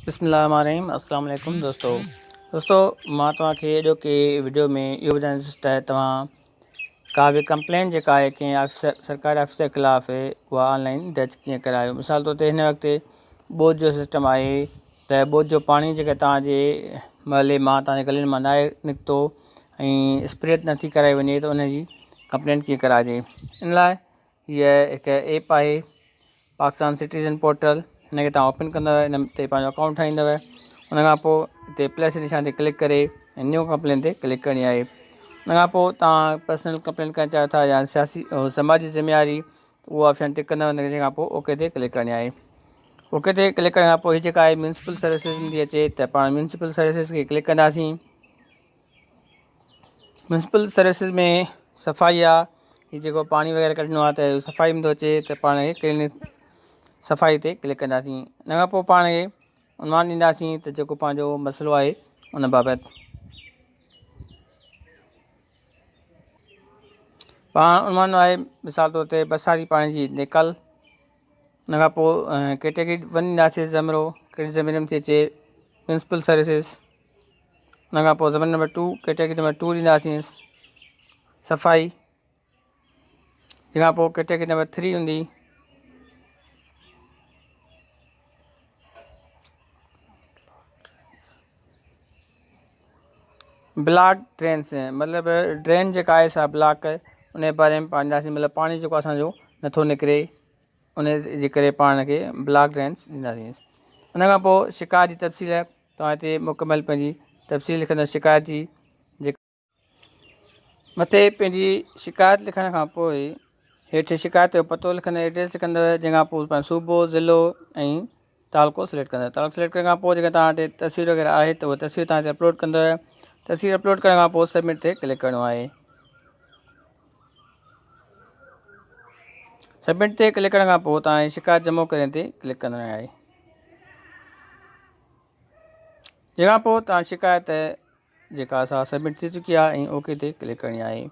بسم الله الرحمن الرحيم السلام عليڪم دوستو دوستو مان توهان کي اڄوڪي وڊيو ۾ اهو ٻڌائيندس ته توهان ڪا به ڪمپلين جيڪا آهي ڪنهن آفيسر سرڪاري آفيسر خلاف اها آن لائن درج ڪيئن ڪرايو مثال طور تي هن وقت ٻوڏ جو سسٽم آهي ته ٻوڏ جو پاڻي جيڪا توهان جي محلي مان توهان جي گلين مان ناهي نڪتو ۽ اسپري نٿي ڪرائي وڃي ته ان جي ڪمپلين ڪيئن ڪرائجي ان لاء هيء هڪ ايپ آهي پاڪستان سٽيزن پورٽل هن کي توهان اوپن ڪندؤ ان تي پنهنجو اڪائونٽ ٺاهيندؤ ان کان پوء هتي پلس جي نشان تي ڪلڪ ڪري نيو ڪمپلين تي ڪلڪ ڪرڻي آهي ان کان پوء توهان پرسنل ڪمپلين ڪرڻ چاهيو ٿا يا سياسي سماجي ذميواري اهو آپشن ٽڪ ڪندؤ ان کان پوء اوڪي تي ڪلڪ ڪرڻي آهي اوڪي تي ڪلڪ ڪرڻ کان پوء هي جيڪا آهي ميونسپل سروسز ٿي اچي ته پاڻ ميونسپل سروسز کي ڪلڪ ڪنداسين ميونسپل سروسز ۾ صفائي آ هي جيڪو پاڻي وغيره ڪڍڻو آ ته صفائي ۾ ٿو اچي ته پاڻ کي ڪلينڪ صفائي تي ڪلڪ ڪنداسين ان کان پوء پاڻ کي عنوان ڏينداسين ته جيڪو پنهنجو مسئلو آهي ان بابت پاڻ عنوان آهي مثال طور تي برساتي پاڻي جي نيڪال ان کان پوء ڪيٽيگري ون ڏينداسين زمرو ڪهڙي زمري ۾ ٿي اچي ميونسپل سروسز ان کان پوء زمين number two category number two ڏينداسينس صفائي جنهن کان پوء ڪيٽيگري نمبر ٿري هوندي بلاڪ ڊرينس مطلب ڊرين جيڪا آهي سا بلاڪ ان جي باري ۾ پاڻ ڏينداسين مطلب پاڻي جيڪو اسانجو نٿو نڪري ان جي ڪري پاڻ کي بلاڪ ڊرينس ڏينداسينس ان کان پوء شڪار جي تفصيل توهان هتي مڪمل پنهنجي تفصيل لکندو شڪايت جي جيڪا مٿي پنهنجي شڪايت لکڻ کان پوء هيٺ شڪايت جو پتو لکندو ايڊريس لکندو جنهن کان پوء پنهنجو صوبو ضلعو ۽ تعلقو سليڪٽ ڪندو تعلقو سليڪٽ ڪرڻ کان پوء جيڪا توهان وٽ تصوير وغيره آهي ته اها تصوير توهان هتي اپلوڊ ڪندو تصوير اپلوڊ ڪرڻ کان پوء سبمٽ تي ڪلڪ ڪرڻو آهي سبمٽ تي ڪلڪ ڪرڻ کان پوء توهان شڪايت جمع ڪرڻ تي ڪلڪ ڪرڻو آهي جنهن کان پوء توهان شڪايت جيڪا سا سبمٽ ٿي چڪي آهي ۽ اوڪي تي ڪلڪ ڪرڻي آهي.